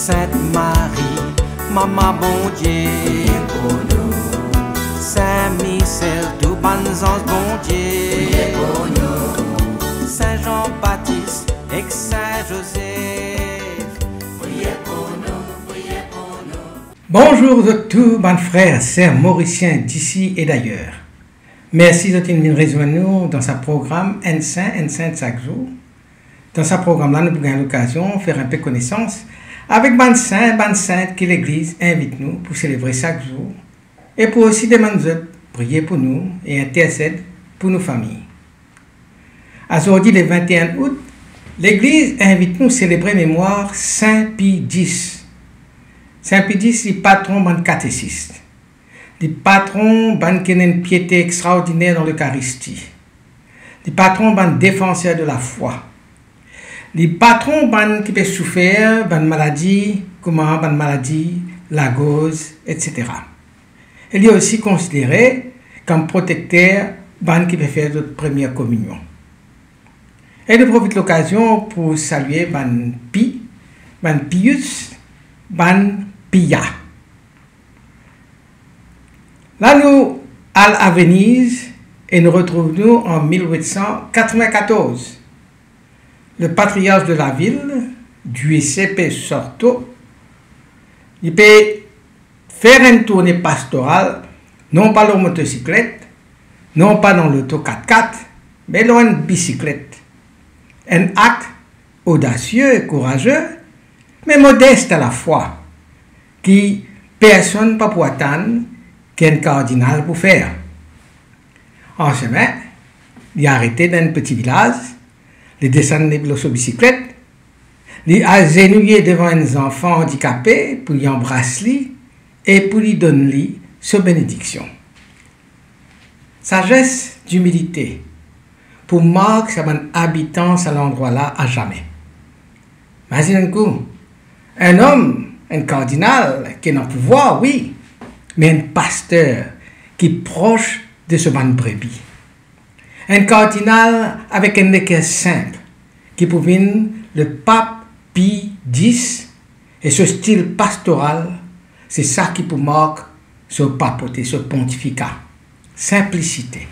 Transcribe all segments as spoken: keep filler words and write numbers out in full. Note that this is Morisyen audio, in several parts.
Sint Marie, Mama Bondie, priye pou nou. Sin Misel, tou bann zanz Bondie, priye pou nou. Sin Zan Batis ek Sin Zozef, priye pou nou, priye pou nou. Bonzour zot tou, bann frer, ser morisien disi e dayer. Mersi zot inn vinn rezwenn nou dan sa program Enn Sin, Enn Sint sak zour. Dan sa program la, nou pou gagn lokazion fer inpe konesans avek bann sin, bann sint ki Legliz invit nou pou selebre sak zour, e pou osi demann zot priye pou nou e intersed pou nou fami. Azordi, le vinteen out, Legliz invit nou selebre memwar Sin Pi dis. Sin Pi dis, li patron bann katesis. Li patron bann ki ena enn piete extraordiner dan Lekaristi. Li patron bann defanser de lafwa. Li patron bann ki pe soufer bann maladi, kouma bann maladi lagorz, etsetera. E li osi konsidere kom protekter bann ki pe fer zot premie kominion. E nou profit lokazion pou salie bann Pi, bann Pius, bann Pia. La nou al a Veniz e nou retrouv nou an mil wit san katrevinkatorz. Le patriarche de la ville, Giuseppe Sarto, li pe fer enn tourne pastoral, non pa lor motosiklet, non pa dan loto kat-kat, me lor enn bisiklet. Enn ak odasie e kouraze, me modes alafwa, ki personn pa pou atann ki enn kardinal pou fer. An semin, li arete dan enn peti vilaz, li desann lor so bisiklet, li azenouye devan enn zanfan andikape pou li anbras li e pou li donn li so benediksion. Sa zes dimilite pou mark sa bann abitan sa landrwa la azame. Mazinn enn kou, enn om, enn kardinal ki ena pouvwar, wi, me enn paster ki pros de so bann brebi. Enn kardinal avek enn leker sinp ki pou vinn le Pap Pi dis, e so stil pastoral, se sa ki pou mark so papote, so pontifika. Sinplisite,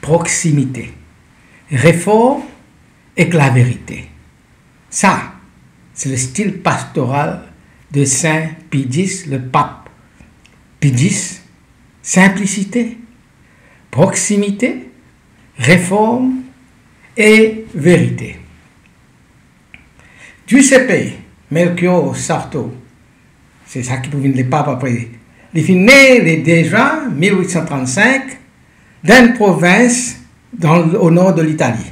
proksimite, reform ek laverite. Sa, se le stil pastoral de Sin Pi dis, le Pap Pi dis. Sinplisite, proksimite, reform e verite. Giuseppe Melchior Sarto, se sa ki pou vinn le pap apre, li finn ne le de zin mil wit san trannsink dan enn provins dan, o nor de Litali.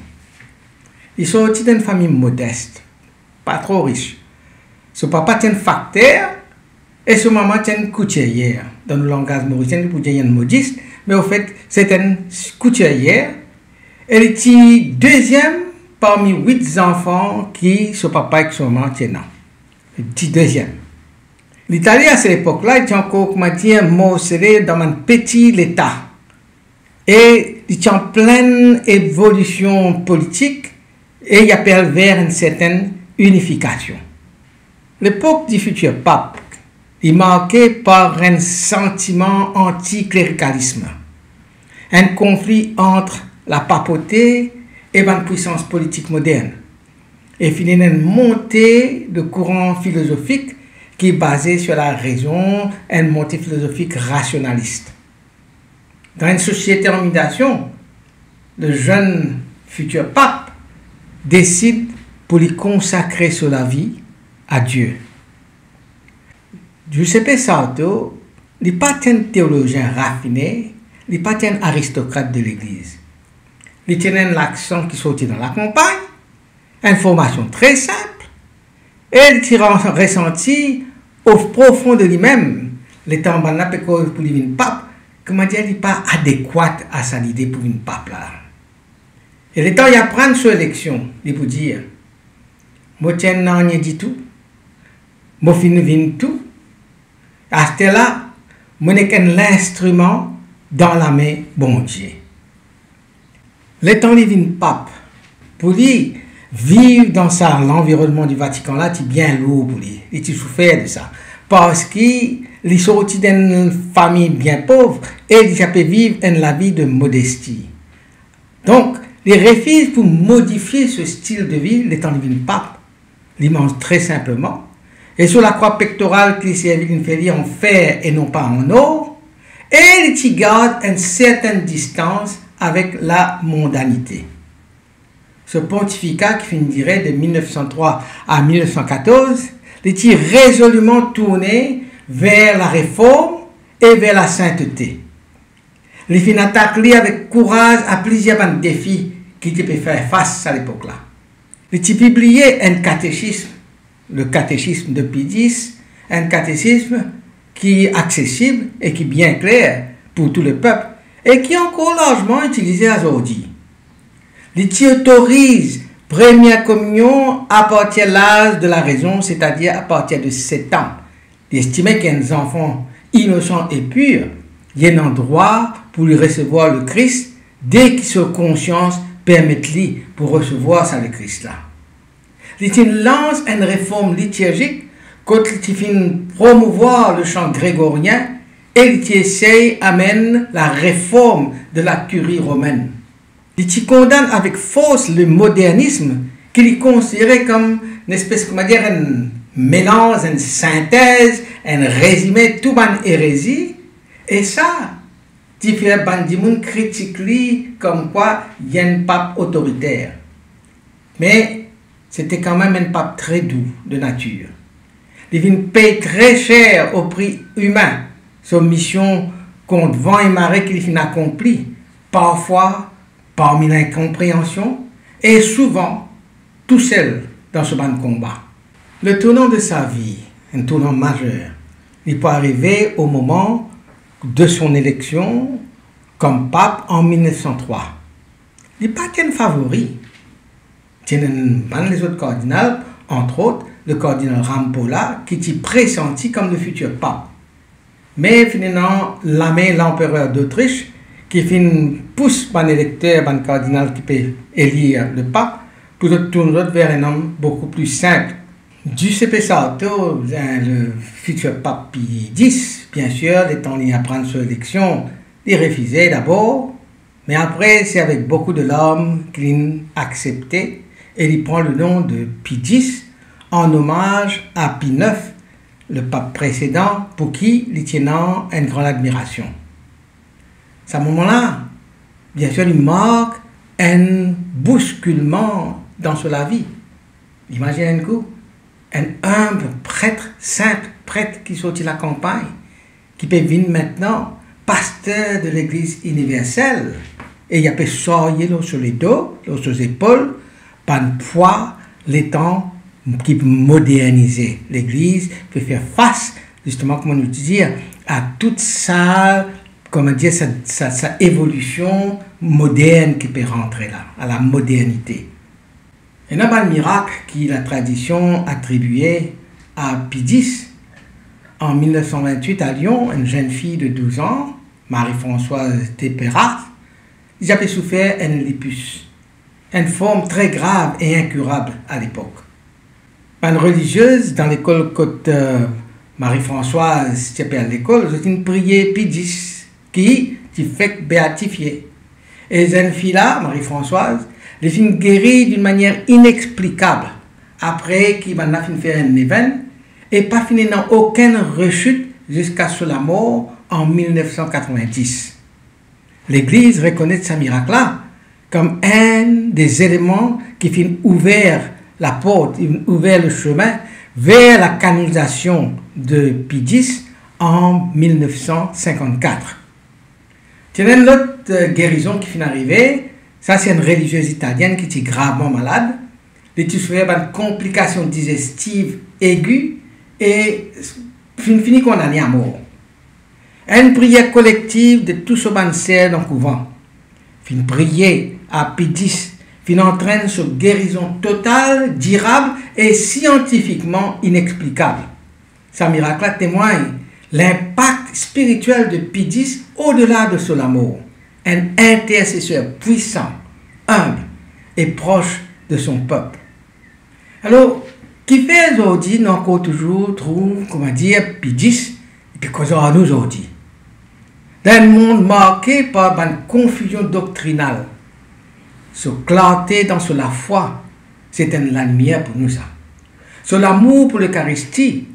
Li sorti dan enn fami modes, pa tro ris. So papa ti enn fakter e so mama ti enn koutirier. Dan nou langaz morisien, nou pou dir enn modis, me anfet, se enn koutirier. E li ti deziem parmi wit zanfan ki so papa ek so mama ti ena. Li ti deziem. Litali, a se lepok la, li ti ankor, kouma dir, morsele dan bann peti leta. E li ti an plin evolision politik e li apel ver enn sertin inifikasion. Lepok di fitir pap, li marke par enn santiman antiklerikalism, enn konfli ant lapapote e bann pwisans politik modern, e finn ena enn monte de kouran filozofik ki baze sir larezon, enn monte filozofik rasionalis. Dan enn sosiete an mitasion, le zenn fitir pap desid pou li konsakre so lavi a Die. Giuseppe Sarto, li pa ti enn teolozien rafine, li pa ti enn aristokrat de Legliz. Li ti ena enn laksan ki sorti dan lakonpagn, enn formasion tre sinp, e li ti ran-, resanti o profon de limem, letan bann la pe koz pou li vinn pap, kouma dir, li pa adekwat a sa lide pou vinn pap la. E letan li aprann so eleksion, li pou dir, "Mo ti enn nanye ditou, mo finn vinn tou, aster la, mo nek enn linstriman dan lame Bondie." Letan li vinn pap, pou li, Viv dan sa lanvironnman di Vatikan la ti bien lour pou li, li ti soufer de sa, parski li sorti dan enn fami bien pov e li ti pe viv enn lavi de modesti. Donk, li refiz pou modifie so stil de vi letan li vinn pap. Li manz tre sinpleman, e so lakrwa pektoral ki li servi, li fer li an fer e non pa an or, e li ti gard enn sertenn distans avek lamondanite. So pontifika ki finn dire de mil nef san trwa a mil nef san katorz, li ti rezoliman tourne ver lareform e ver lasintete. Li finn atak li avek kouraz a plizier bann defi ki ti pe fer fas a lepok la. Li ti pibliye enn katesism, le Catéchisme de Pie dix, enn katesism ki aksesib e ki bien kler pou tou lepep e ki ankor larzman itilize azordi. Li ti otoriz premie kominion apartir laz de larezon, setadir apartir de set an. Li estime ki enn zanfan inosan e pir, li ena drwa pou li resevwar Lekris deki so konsians permet li pou resevwar sa Lekris la. Li ti lans enn reform litirzik kot li ti finn promouvwar le chant grégorien e li ti esey amenn lareform de lakiri romenn. Li ti kondann avek fors lemodernism ki li konsidere kom enn espes, kouma dir, enn melanz, enn sintez, enn rezime tou bann erezi, e sa ti fer bann dimoun kritik li komkwa li enn pap otoriter. Me sete kanmem enn pap tre dou de natir. Li finn pey tre ser o pri imin so mision kont van e mare ki li finn akonpli, parfwa parmi linkonpreansion e souvan tousel dan so bann konba. Le tournan de sa vi, enn tournan mazer, li pou arive o moman de son eleksion kom pap an mil nef san trwa. Li pa ti enn favori. Ti ena bann lezot kardinal, antrot le kardinal Rampolla, ki ti presanti kom le fitir pap. Me finn ena lame Lanperer d'Autriche ki finn pous bann elekter, bann kardinal ki pe elir le pap, pou zot tourn zot ver enn om boukou pli sinp. Giuseppe Sarto, eh, le fitir pap Pi dis, biensir, letan li aprann so eleksion, li refize dabor, me apre se avek boukou de larm ki linn aksepte e li pran le nom de Pi dis an omaz a Pi nef, le pap presedan, pou ki li ti ena enn gran admirasion. Sa moman la, biensir, li mark enn bouskilman dan so lavi. Imazinn enn kou, enn inb pret, sinp pret ki sorti lakanpagn, ki pe vinn aster paster de Legliz Iniversel, e li pe sarye lor so ledo, lor so zepol, bann pwa letan ki modernize Legliz, pe fer fas, zisteman, kouma nou ti dir, a tout sa, kouma dir, sa, sa, sa evolision modern ki pe rantre la, a lamodernite. Ena bann mirak ki latradision atribie a Pi dis. An mil nef san vintwit, a Lyon, enn zenn fi de douz an, Marie-Françoise de Perrache, li ti pe soufer enn lipus, enn form tre grav e inkirab a lepok. Bann reliziez dan lekol kot, eh, Marie-Françoise ti pe al lekol, zot inn priye Pi dis, ki ti fek beatifie. E zenn fi la, Marie-Françoise, li finn geri d'une manière inexplicable, apre ki bann la finn fer enn leven, e pa finn ena okenn resit ziska so lamor an mil nef san katrovin-dis. Legliz rekonet sa mirak la kom enn de zeleman ki finn ouver laport, finn ouver le semin ver lakanozasion de Pi dis an mil nef san sinkant-kat. Ti ena enn lot, eh, gerizon ki finn arive. Sa se enn reliziez italienn ki ti gravman malad. Li ti soufer bann konplikasion dizestiv egi e finn fini kondane amor. Enn priyer kolektiv de tou so bann ser dan kouvan finn priye a Pi dis, finn antrenn so gerizon total, dirab e siantifikman inexplikab. Sa mirak la temwagn linpak spiritiel de Pi dis odela de so lamor, enn interseser pwisan, inb e pros de son pep. Alor, kifer zordi nou ankor touzour trouv, koumadir, pidis, epi koz ar nou zordi? Dan enn mond marke par bann konfizion doktrinal, so klarte dan so lafwa, se enn lalimier pou nou sa. So lamour pou Lekaristi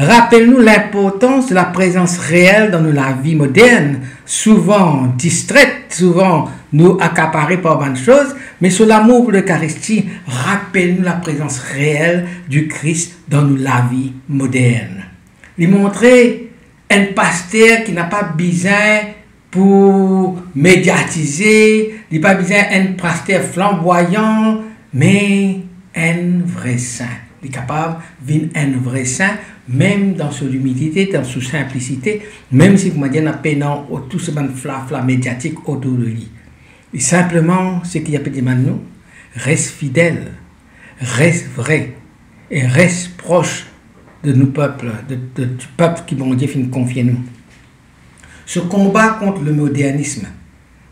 rapel nou linportans de laprezans reel dan nou lavi modern, souvan distret, souvan nou akapare par bann soz, me so lamour pou Lekaristi rapel nou laprezans reel di Kris dan nou lavi modern. Li montre enn paster ki napa bizin pou mediatize, li pa bizin enn paster flanbwayan, me enn vre sin. Li kapav vinn enn vre sin, mem dan so limilite, dan so sinplisite, mem si, koumadir, ena pena tou sa bann flafla mediatik otour de li. Li sinpleman, seki li pe demann nou, res fidel, res vre, e res pros de nou pep, de, de, di pep ki Bondie finn konfie nou. So konba kont lemodernism,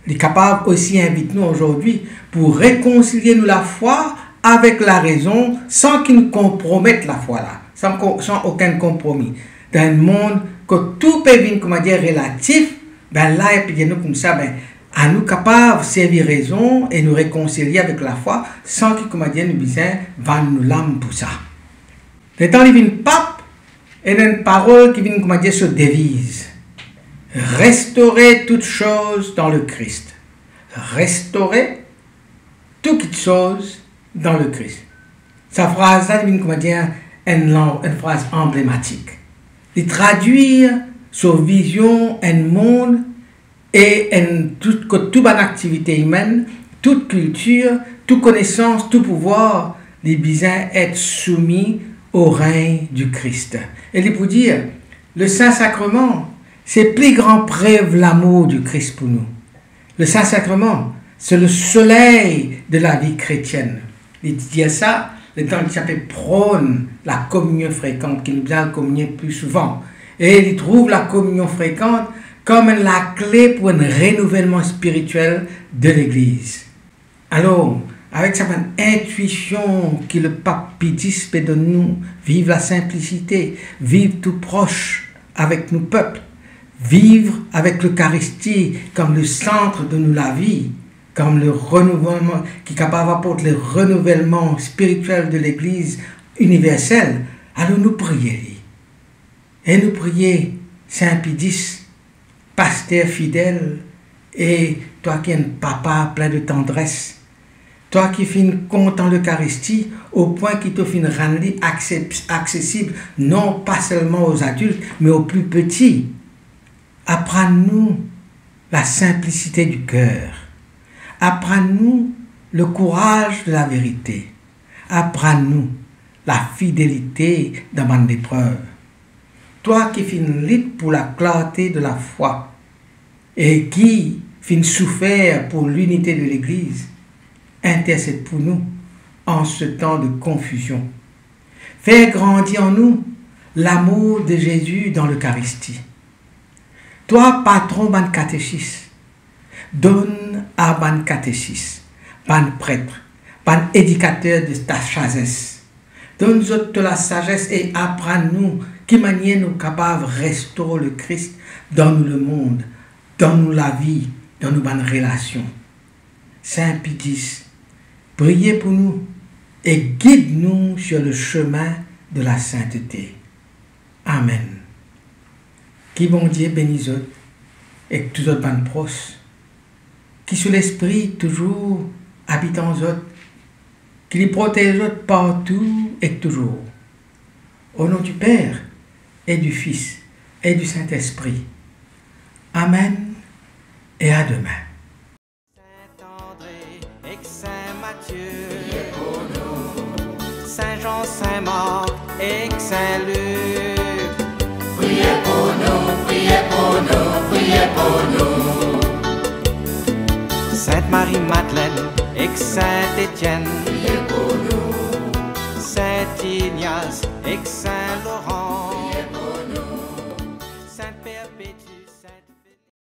li kapav osi invit nou azordi pou rekonsilie nou lafwa avek larezon, san ki nou konpromet lafwa la, san ko-, san okenn konpromi. Dan enn mond kot tou pe vinn, koumadir, relatif, be la, li pe dir nou koumsa, be, anou kapav servi rezon e nou rekonsilie avek lafwa, san ki, koumadir, nou bizin vann nou lam pou sa. Letan li vinn pap, ena enn parol ki vinn, koumadir, so deviz: Restaurer toutes choses dans le Christ. Restaurer toutes choses dans le Christ. Sa fraz la, li vinn, koumadir, enn lan-, enn fraz anblematik. Li tradwir so vizion enn mond e enn tou, kot tou bann aktivite imenn, tou kiltir, tou konesans, tou pouvwar, li bizin et soumi o regn di Kris. E li pou dir, le Saint-Sacrement, se pli gran prev lamour di Kris pou nou. Le Saint-Sacrement, se le soley de lavi kretienn. Li dir sa, letan li ti pe pronn lakominion frekan, ki nou bizin al kominie pli souvan. E li trouv lakominion frekan kom enn lakle pou enn renouvelman spiritiel de Legliz. Alor, avek sa bann intwision ki Lepap Pi dis pe donn nou, viv lasinplisite, viv tou pros avek nou pep, viv avek Lekaristi kom le sant de nou lavi, kom le renouvleman, ki kapav aport le renouvleman spiritiel de Legliz iniversel, alor nou priye li. E nou priye, Sin Pi dis, paster fidel, e twa ki enn papa plin de tandres, twa ki finn kontan Lekaristi o pwin ki to finn rann li aksep-, aksesib non pa selman o zadilt, me o pli peti. Aprann nou lasinplisite di ker. Aprann nou lekouraz de laverite. Aprann nou lafidelite dan bann leprev. Twa ki finn lit pou laklarte de lafwa e ki finn soufer pou linite de Legliz, intersed pou nou an se tan de konfizion. Fer grandi an nou lamour de Zezi dan Lekaristi. Twa patron bann katesis, donn a bann katesis, bann pret, bann edikater de ta sazes. Donn zot to lasazes e aprann nou ki manier nou kapav restore Lekris dan nou lemond, dan nou lavi, dan nou bann relasion. Sin Pi dis, priye pou nou e gid nou sur le chemin de la sainteté. Amen. Ki Bondie beni zot ek tou zot bann pros. Ki so Lespri touzour abit an zot, ki li protez zot partou ek touzour. Au nom du Père et du Fils et du Saint-Esprit. Amen et à demain. Saint André ek Saint Mathieu, priye pou nou. Saint Jean, Saint Marc ek Saint Luc, priye pou nou, priye pou nou, priye pou nou. Sainte Marie Madeleine ek Saint Etienne, priye pou nou. Saint Ignace ek Saint Laurent,